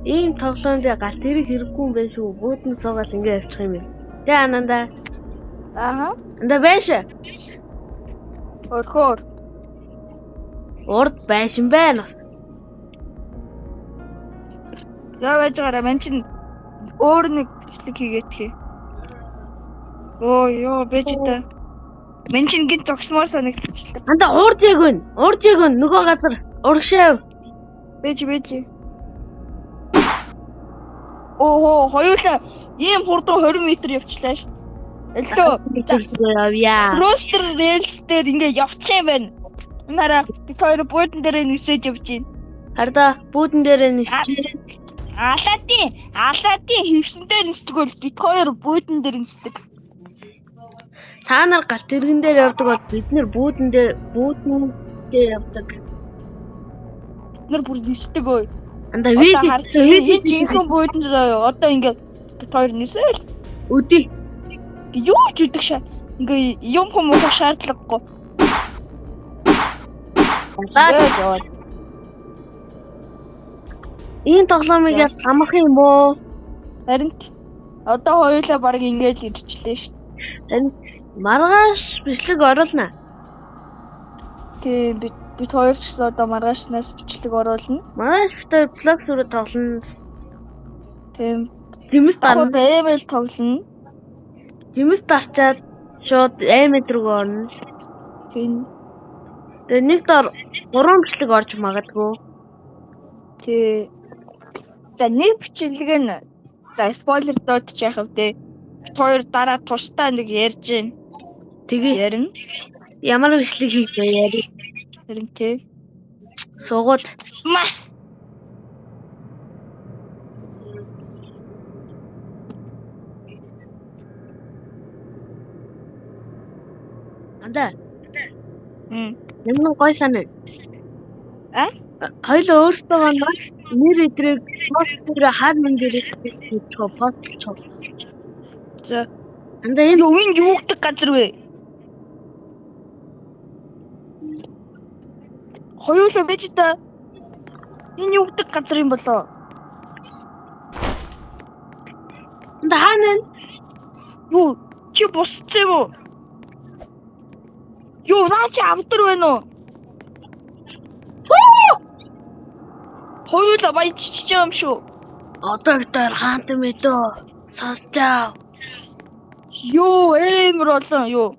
Ийм тоглоом дээр галт тэрэг хэрэггүй юм байна шүү. Бууд нь суугаад ингэ явчих юм байна. Тэ ананда. Ааха. Анда байш. Өрхөөр. Урд байшин байна бас. За байж байгаараа ман чинь өөр нэг бичлэг хийгээдхий. Оо ёо байж та. Ман чинь гинт зогсмоор санагдчихлаа. Анда урд яг байна. Урд яг байна. Нөгөө газар урагшаа яв. Бэж бэж. Охоо хоёулаа ийм хурдан 20 м явчлаа ш. Эллөө. Явъя. Ростер рельс дээр ингээ явчих юм байна. Энэ хараа бид хоёр буудан дээр нисэж явж байна. Харда буудан дээр нис. Алаадын Алаадын хевсэн дээр нисдэг бол бид хоёр буудан дээр нисдэг. Та нар галт тэрэгэн дээр явдаг бол бид нар буудан дээр явдаг. Бид нар бүр нисдэг өө. Анда ви Одоо хар энэ жинхэнэ буудан заяа. Одоо ингээ бид хоёр нисэл. Өдий. Юу ч үдэх шаа. Ингээ юм хүмүүх шаардлагагүй. Болоод яваад. Энэ тоглоомыг яг амархан юм боо. Харин одоо хоёулаа баг ингээд л ирчихлээ шүү. Тань маргааш бичлэг оруулна. Тийм бид хоёр ч гэсэн одоо маргаашнаас бичлэг оруулна. Маргааш бид хоёр блог сүрэ тоглоно. Тийм. Жимс дарна. Давхар ML тоглоно. Жимс дарчаад шууд ML рүү орно. Тийм. Тэгээ нэг дор 3 бичлэг орж магадгүй. Тий. За нэг бичлэг нь за спойлер дуудчих яах вэ? Бид хоёр дараа тусдаа нэг ярьж гин. Тэгээ Ярина. ямар бичлэг хийх вэ яри. Харин тий. Суугаад Ма. Анда. Мм. Ямар гой санаа. А? Хоёул өөрсдөө нэр эдрийг пост дээр хаад мэн дээр хийчихв постлчих. За. Анда энэ Юу энэ юу гэдэг газар вэ? Хоёулаа байж та. Энэ юу гэдэг газар юм болоо? Анда хаана вэ? Юу чи бусцсан юм уу? Юу наа чи авдар байна уу? Хоёулаа баяжчихж байгаа юм шүү. Одоо бид хоёр хаант юм ээ дөө. Сонсчаа. Юу амар олон юу.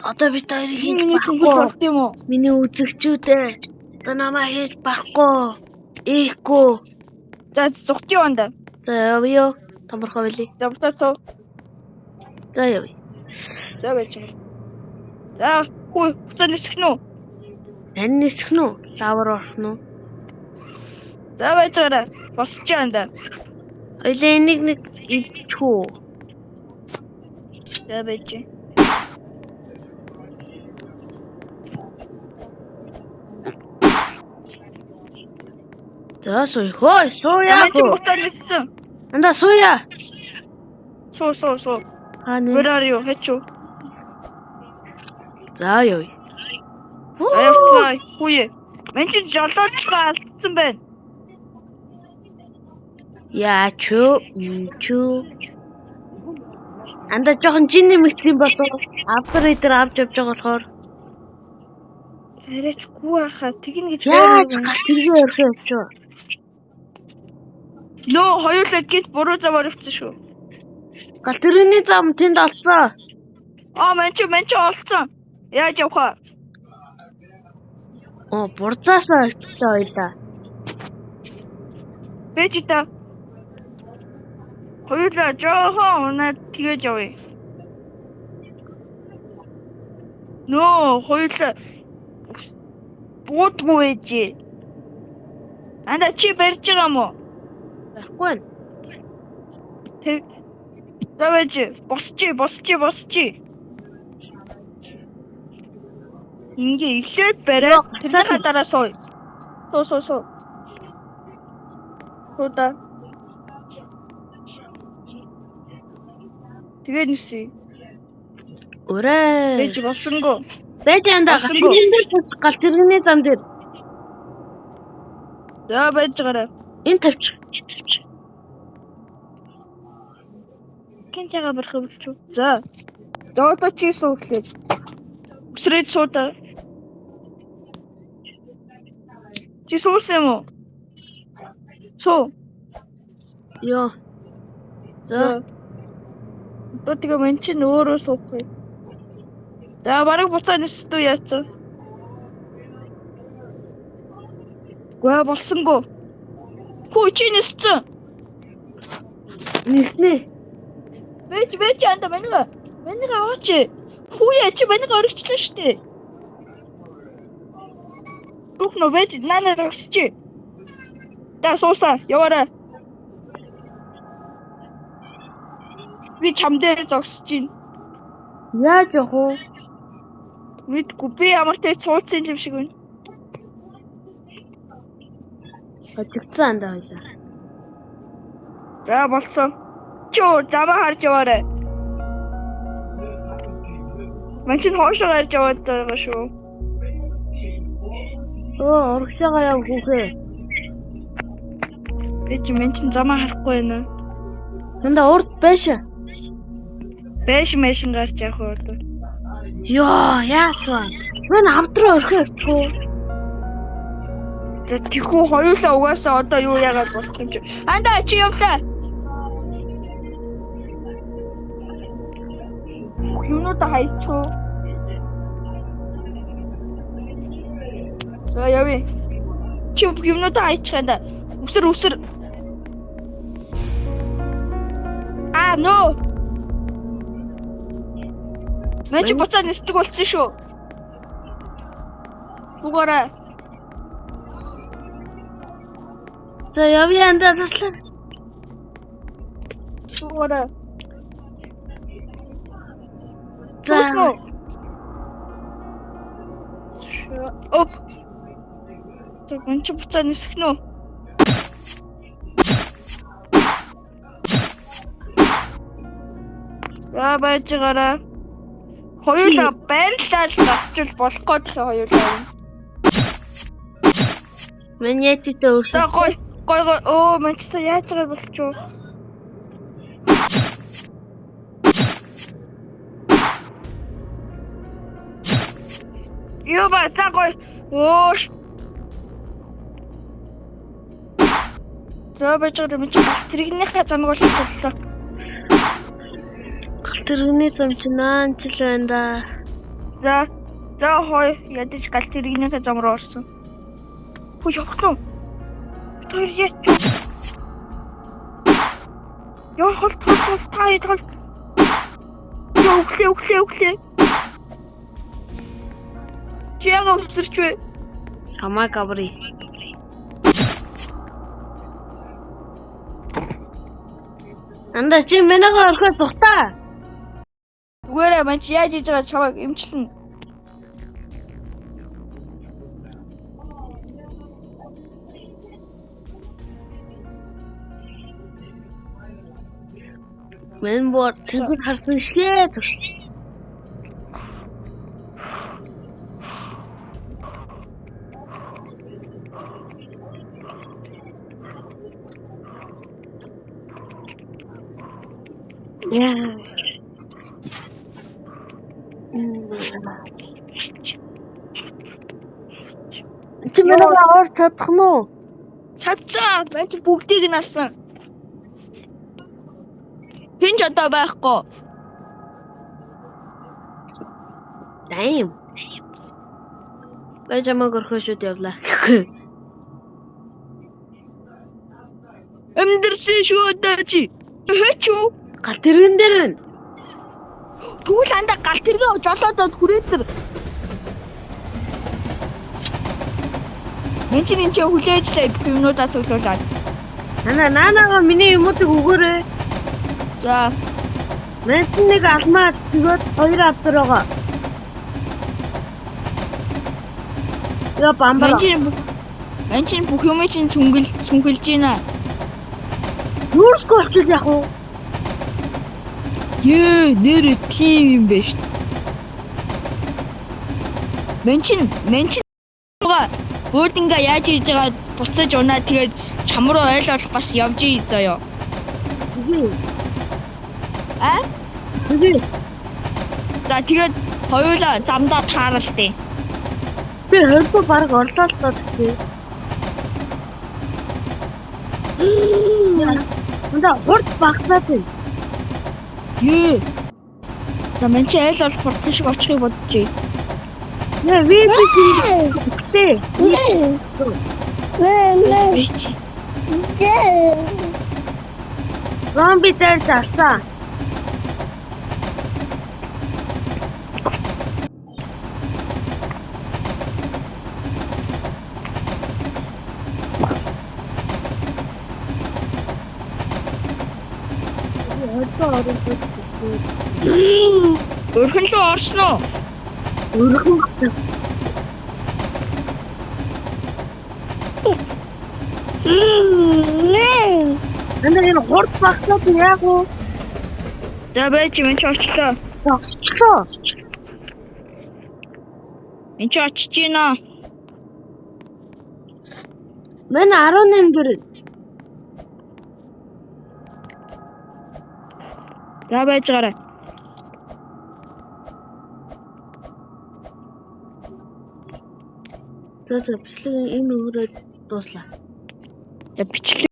Одоо бид хоёрыг Энэ хийж миний цүнхэл барахгүй. болт юм уу? Миний үзэгчүүдээ. Одоо намайг хийж барахгүй. Ийхгүй. За зүгтээ яванда. За явъя. Томорхоо байли. За буцаад суу. За явъя. За байж байгаа. За хүү буцаад нисэх нь үү? Тань нисэх нь үү? Лавр орох нь уу? За байж байгаарай. Босч яванда. Хоёлаа энийг нэг идчих үү? За байж. За сууя. Хөөе, сууя. Ямар ч буцаад ниссэн. Анда сууя. Суу суу суу. Хаана? Where are you? Хэчүү. За явъя. Аяцаа хүүе. Мэн чи жолоодлогоо алдсан байна. Яа чү, чү. Анда жоохон жин нэмэгдсэн болов. Авдар эдэр авч явж байгаа болохоор Арайчгүй хаа тэгнэ гэж яаж галт тэргээ өрхөө явчих. Нөө хоёулаа гинт буруу замаар явчихсан шүү. Галт тэрэгний зам тэнд олцоо. Аа мэн чи олцсон. Яаж явах вэ? Оо, бурзаасаа очтой хоёлаа. Бэж та. Хоёулаа жоохон унаад тэгэж явъя. Нөө хоёулаа буудгүй ээжээ. Анда чи барьж байгаа юм уу? Барихгүй байна. Тэг. За байж босчи босчи босчи. Ингээ эхлээд бариад тэрнийхээ дараа сууя. Суу суу суу. Суу да. Тэгээд нисье. Өрөө. Бэж болсонгүй. Байж анда галт Болсонгүй. тэрэгний дээр галт тэрэгний зам дээр. За байж гараа. Энэ тавьчих. Кэн чагаа барих юм болчих. За. За одоо чи суу гэхлээр. Өсрээд суу да. Чи суусан юм уу? Суу. Йоо. За. Одоо тэгээ мэн чинь өөрөө суухгүй. За бараг буцаа нисдүү яатсан. Гүй болсонгүй. Хүү чи ниссэн. Ниснэ. Бэж бэж анда манайга. Манайга аваач. Хүү яа чи манайга орогчлоо штэ. Бүх нөө бэж наана зогсчих. За суусан яваарай. Би чам дээр зогсож байна. Яаж явах вэ? Мэдгүй би ямар ч суудсан юм шиг байна. Хожигдсан андаа хоёлаа. За болсон. Чи замаа харж яваарай. Ман чинь хоошоо гарч яваад байгаа шүү. Өө, урагшаага яв хүүхээ. Би чи мэн чинь замаа харахгүй байна. Танда урд байш. Бэш мэшин гарч явах уу одоо. Йоо, яах вэ? Мэн авдраа орхио явчих уу? За тэхүү хоёулаа угаасаа одоо юу яагаад болох юм чи. Андаа чи явлаа. Юмнуудаа хайчихуу. За явъя. Чи юмнуудаа хайчих юм да. Үсэр үсэр. Аа нөө. Мэн чи буцаа нисдэг болсон шүү. Бугаараа. За явъя андаа заслаа. Бугаараа. За. Оп. За мэн чи буцаа нисэх нүү. За байж байгаараа. Хоёулаа байрлал засчвал болох гээд л хоёулаа. Мэн ятитэй За өрсөн. гой гой гой өө мэн чи яаж байгаа болчихоо. Юу ба за гой өө. За байж байгаа юм чи тэрэгнийхээ замыг олох боллоо. Галт тэрэгний зам чи наан ч л байна да. За за хой ядаж галт тэрэгнийхээ зам руу орсон. Хөө явах нь. Тэр яач. Яа хол тол тол та хэд хол. Яа өглөө өглөө өглөө. Чи яага өсөрч вэ? Хамаа гаври. Анда чи минийхээ орхио зүхтаа. Зүгээрээ мань чи яаж хийж байгаа чамайг эмчлэн. Мэн бор тэнгэр харсан шигэ зүр. Яа. Чи минийхээ орч чадах нь уу? Чадсан. Мань чи бүгдийг нь алсан. Тин ч одоо байхгүй. Damn. Байж амаг орхио шүүд явлаа. Амьдэрсэн шүү одоо чи. Хөч үү? Галт тэрэгэн дээр байна. Тэгвэл андаа галт тэргээ жолоодод хүрээдэр. Мен чинь энэ чинь хүлээж лээ юмнуудаа цуглуулад. Нана нанаага миний юмуудыг өгөөрэй. За Мэн нэг алмаа тэгээд хоёр авдар байгаа. Я бамбар. Мен чинь бүх юм чинь сүнгэл сүнгэлж байна. Юурсгүй болчихвол яах вэ? Ее, нэр тийм юм байна шүү. Мен чинь буудинга яаж хийж байгаа буцаж унаа тэгээд Чам руу айл болох бас явж ий заяа. Тэгээ. А? Тэгээ. За тэгээд хоёулаа замдаа тааралдیں۔ Би хордоо баг орлоо л доо тэгтээ. Унда хурд багтаад байна. Юу? За мен чи айл болох хурдхан шиг очихыг бодож. Нэ би тэгтээ. Зомби дээр зарсан. Хордоо орсон. Өрхөн лөө орсон уу? Өргөн гацаа. Энд энэ хурд багтаад яг уу За байж мен чи очлоо. зогсчлоо. Мен чи очиж гинэ. Мэн 18 гэр. За байж гараа. За за бичлэг энэ өрөөд дууслаа. За бичлэг